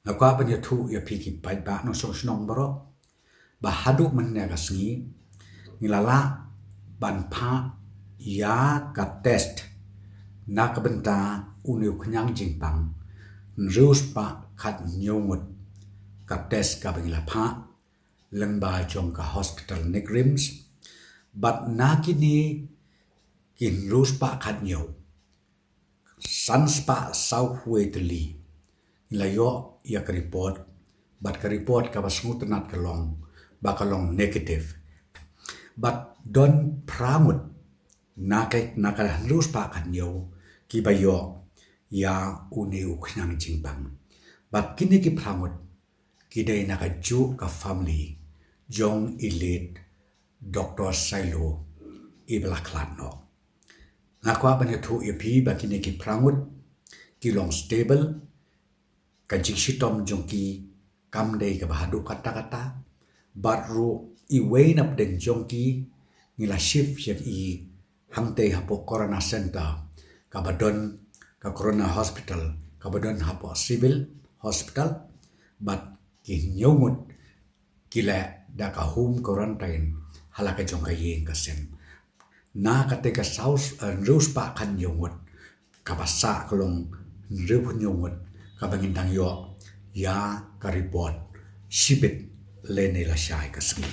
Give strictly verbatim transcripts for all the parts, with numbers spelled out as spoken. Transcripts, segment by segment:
Nga kwah ban ïathuh ïa phi ki paidbah nongshong shnong baroh ba haduh mynne ka sngi ngi la lah ban phah ïa ka test na ka bynta une u khñiang jingpang hynriew spah khathynñiew ngut. Ka test kaba ngi la phah lyngba jong ka hospital NEIGRIHMS. Bad na kine ki hynriew spah khathynñiew, san spah saw phew tylli ngi la ïoh ïa ka report, bad ka report kaba sngewtynnat ka long ba ka long negative. Bad don phra ngut na ka, na ka hynriew spah khathynñiew kiba ïoh ïa une u khñiang jingpang. Bad kine ki phra ngut ki dei na kajuh ka family jong i late Doctor Sailo iba la khlad noh. Nga kwah ban ïathuh ïa phi ba kine ki phra ngut ki long stable, ka jingshitom jong ki kam dei kaba haduh katta katta. Bad ruh iwei na pdeng jong ki ngi la shift ïa i hangtei hapoh Corona Center kaba don, ka Corona Hospital kaba don hapoh Civil Hospital. Bad ki hynñiew ngut ki leh da ka home quarantine ha la ka jong ka ïing ka sem. Na katei ka saw, eh, hynriew spah khathynñiew ngut, kaba sah ka long hynriew phew hynñiew ngut kaba ngin dang ïoh ïa ka report shibit lane lashai ka sngi.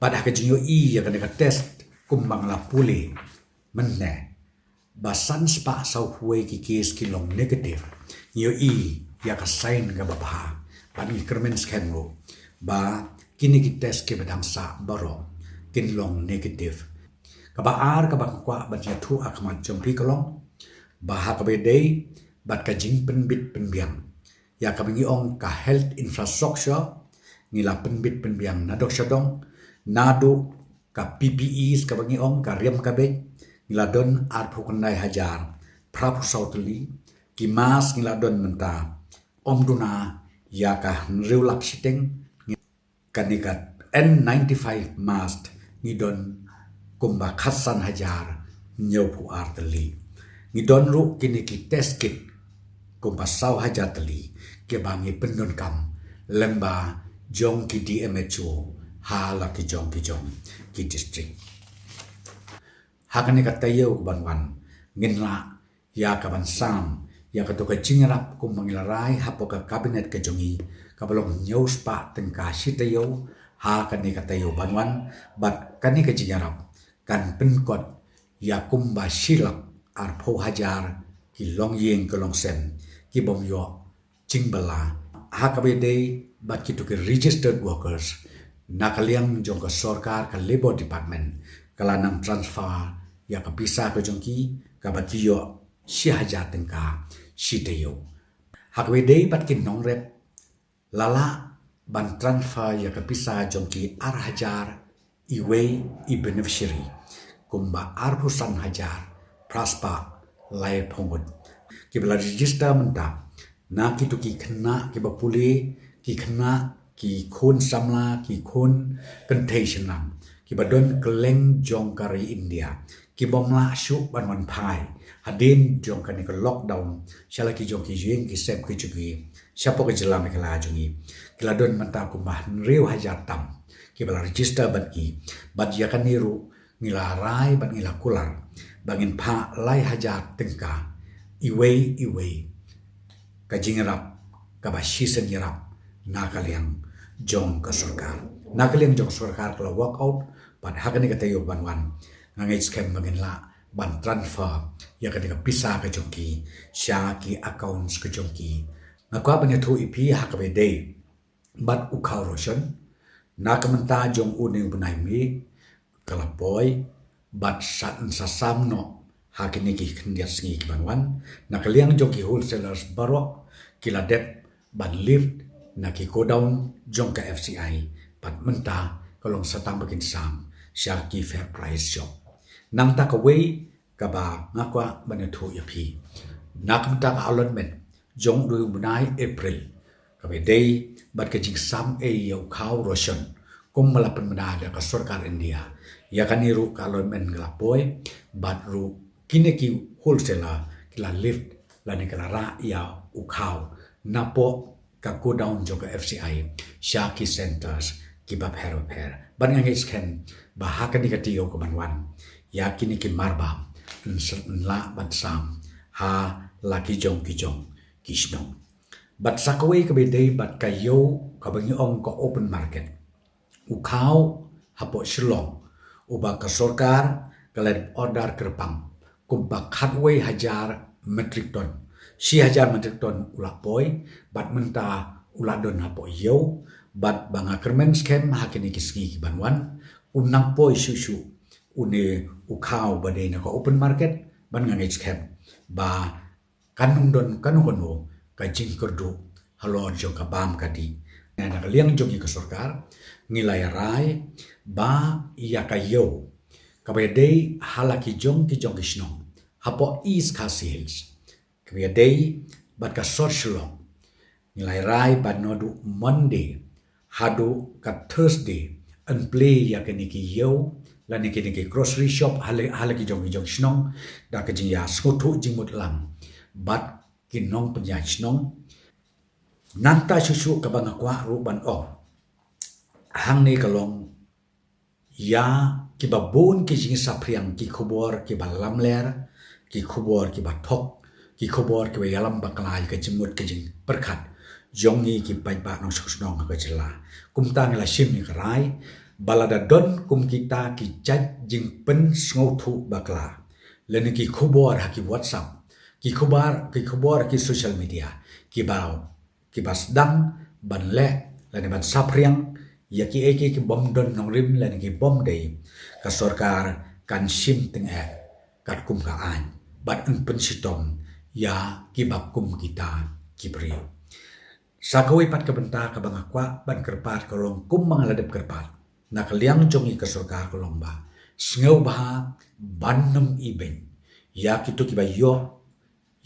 Bad ha ka jingïohi ïa kane ka test kumba nga la pule mynne ba san spah saw phew wei ki case ki long negative, ngi ïohi ïa ka sign kaba bha. Bad ngi kyrmen skhem ruh ba kine ki test kiba dang sah baroh kin long negative. Kaba ar kaba nga kwah ban ïathuh ha khmat jong phi ka long ba ha kaba ïadei bad ka jingpynbit pynbiang ïa kaba ngi ong ka health infrastructure, ngi la pynbit pynbiang nadong shadong. Naduh ka P P Es kaba ngi ong ka riam ka beit, ngi la don arphew khyndai hajar phra phew saw tylli. Ki mask ngi la don mynta ym duna ïa ka hynriew lak shiteng. Kane ka N ninety-five mask ngi don kumba khatsan hajar hynñiew phew ar tylli. Ngi don ruh kine ki test kit kumba saw hajar tylli kiba ngi pyndonkam lyngba jong ki D M H O ha la ki jong ki jong ki district. Ha kane ka taïew kaban wan ngin lah ïa kaban sam ïa kato ka jingïarap kumba ngi la rai hapoh ka cabinet ka jong ngi kaba long hynñiew spah tyngka shi taïew ha kane ka taïew ban wan. Bad kane ka jingïarap kan pynkot ïa kumba shi lak arphew hajar ki longïing ki longsem kibym ïoh jingbylla. Ha kaba ïadei bad kito ki registered workers, na ka liang jong ka sorkar, ka Labour Department ka la nang transfer ïa ka pisa ka jong ki kaba ki ïoh shi hajar tyngka shi taïew. Ha kaba ïadei bad ki nongrep, la lah ban transfer ïa ka pisa jong ki ar hajar iwei i beneficiary, kumba arphew san hajar phra spah laiphew ngut kiba la register mynta na kito ki khynnah kiba pule, ki khynnah, ki khun samla, ki khun kynthei shynrang kiba don kylleng jong ka ri India kibym lah shuh ban wan phai hadien jong kane ka lockdown sha la ki jong ki ïing ki sem ki jong ki shapoh ka jylla Meghalaya jong ngi. Ki la don mynta kumba hynriew hajar tam kiba la register bad ngi. Bad ïa kane ruh ngi la rai bad ngi la kular ba ngin phah lai hajar tyngka iwei iwei ka jingïarap kaba shisien ïarap na ka liang jong ka sorkar. Na ka liang jong ka sorkar ka la work out, bad ha kane ka taïew ban wan nga ngeit skhem ba ngin lah ban transfer ïa kane ka pisa ka jong ki sha ki accounts ka jong ki. Nga kwah ban ïathuh ïa phi ha kaba ïadei bad u khaw ration, na ka mynta jong une u bnai May ka la poi bad sa, sa sam noh ha kine ki khyndiat sngi kiban wan. Na ka liang jong ki wholesalers baroh ki la dep ban lift na ki godown jong ka F C I, bad mynta ka long sa tang ba kin sam sha ki fair price shop. Nangta kawei kaba nga kwah ban ïathuh ïa phi, na ka mynta ka allotment jong u bnai April kaba ïadei bad ka jingsam ei ïa u khaw ration kumba la pynbna da ka sorkar India. Ïa kane ruh ka allotment ka la poi bad ruh kine ki wholesaler ki la lift lane ki la rah ïa u khaw napoh ka godown jong ka F C I sha ki centres kiba pher bapher. Bad nga ngeit skhem ba ha kane ka taïew kaban wan, ïa kine ki marbam yn s-, yn lah ban sam ha la ki jong ki jong ki shnong. Bad sa kawei kaba dei bad ka ïew kaba ngi ong ka open market, u khaw hapoh Shillong, uba ka sorkar ka la order kyrpang kumba khatwei hajar metric ton. Shi hajar metric ton u la poi, bad mynta u la don hapoh ïew, bad ba nga kyrmen skhem ha kine ki sngi kiban wan, un nang poi shuh shuh une u khaw ba dei na ka open market, bad nga ngeit skhem ba kan ym don kano kano ka jingkyrduh halor jong ka bam ka dih. Na ka liang jong ngi ka sorkar, ngi la ïa rai ba ïa ka ïew kaba ïadei ha la ki jong ki jong ki shnong hapoh East Khasi Hills, kaba ïadei bad ka sor Shillong, ngi la ïa rai ba naduh Monday haduh ka Thursday yn plie ïa kine ki ïew lane kine ki grocery shop ha la, ha la ki jong ki jong shnong, da ka jingïasngewthuh jingmut lang bad ki nongpynïaid shnong. Nangta shuh shuh kaba nga kwah ruh ban ong hangne ka long ïa kiba bun ki jingsaphriang, ki khubor kiba lamler, ki khubor kiba thok, ki khubor kiba ïalam bakla ïa ka jingmut ka jingpyrkhat jong ngi ki paidbah nongshong shnong ha ka jylla. Kumta ngi la shim ïa ka rai ba lada don kum kita ki jait jingpynsngewthuh bakla lane ki khubor ha ki WhatsApp, ki khubor, ki khubor ha ki social media, kiba, kiba sdang ban leh lane ban saphriang ïa kiei kiei kibym don nongrim lane kibym dei, ka sorkar kan shim tyngeh katkum ka aiñ bad yn pynshitom ïa kiba kum kita ki briew. Sa kawei pat ka bynta kaba nga kwah ban kyrpad ka long kumba nga la dep kyrpad na ka liang jong ngi ka sorkar ka long ba sngewbha ban nym ibeiñ ïa kito kiba ïoh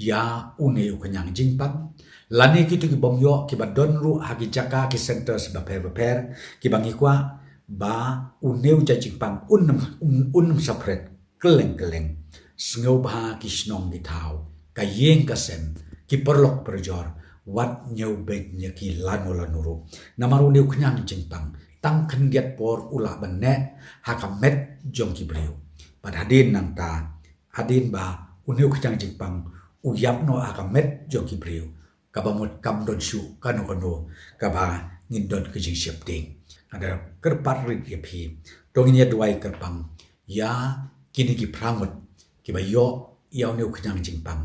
ïa une u khñiang jingpang lane kito kibym ïoh, kiba don ruh ha ki jaka ki centres bapher bapher, kiba ngi kwah ba une u jait jingpang un nym, un, un nym saphriang kylleng kylleng. Sngewbha ki shnong ki thaw, ka ïing ka sem, ki paralok parajor, wat ñiew beiñ ïa ki lano lano ruh. Namar une u khñiang jingpang tang khyndiat por u lah ban neh ha ka met jong ki briew. Bad hadien nangta, hadien ba une u khñiang jingpang u ïap noh ha ka met jong ki briew, kaba mut kam don shuh kano kano kaba ngin don ka jingsheptieng. Nga da kyrpad rit ïa phi, to ngin ïa duwai kyrpang ïa kine ki phra ngut kiba ïoh ïa une u khñiang jingpang,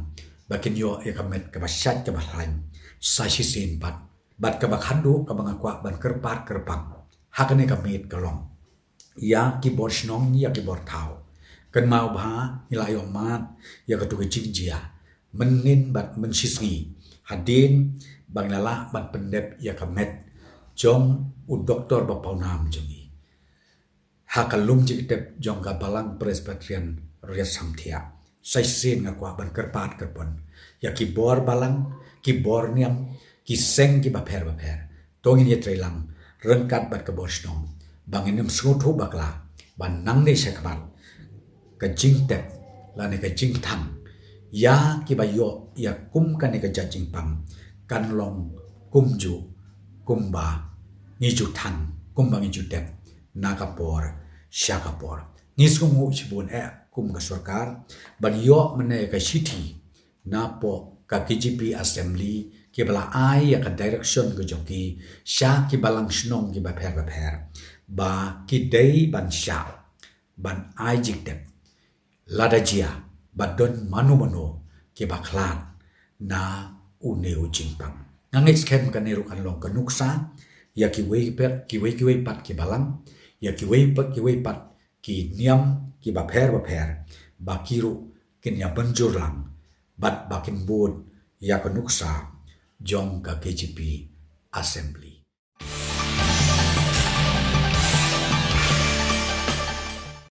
ba kin ïoh ïa ka met kaba shait kaba hlaiñ sa shisien pat. Bad kaba khatduh kaba nga kwah ban kyrpad kyrpang ha kane ka miet ka long ïa ki bor shnong, ïa ki bor thaw, kynmaw ba ngi la ïoh mad ïa katu ka jingjia mynnin bad mynshisngi hadien ba ngi la lah ban pyndep ïa ka met jong u doktor ba pawnam jong ngi ha ka lum jingtep jong ka Balang Presbyterian Riatsamthiah. Sa shisien nga kwah ban kyrpad kyrpon ïa ki bor balang, ki bor niam, ki seng kiba pher bapher. To ngin ïatreilang ryngkat bad ka bor shnong ba ngin nym sngewthuh bakla, ba nangne shakhmat ka jingtep lane ka jingthang ïa kiba ïoh ïa kum kane ka jait jingpang kan long kumjuh kumba ngi ju thang, kumba ngi ju tep na ka por sha ka por. Ngi sngewnguh shibun eh kum ka sorkar ban ïoh mynne ka shithi napoh ka K J P Assembly kiba la ai ïa ka direction ka jong ki sha ki balang shnong kiba pher bapher ba ki dei ban shah ban ai jingtep lada jia ba don mano mano kiba khlad na une u jingpang. Nga ngeit skhem kane ruh kan long ka nuksa ïa kiwei pat, kiwei kiwei pat ki balang, ïa kiwei pat, kiwei pat ki niam kiba pher bapher, ba ki ruh kin ïa mynjur lang bad ba kin bud ïa ka nuksa jong ka K J P Assembly.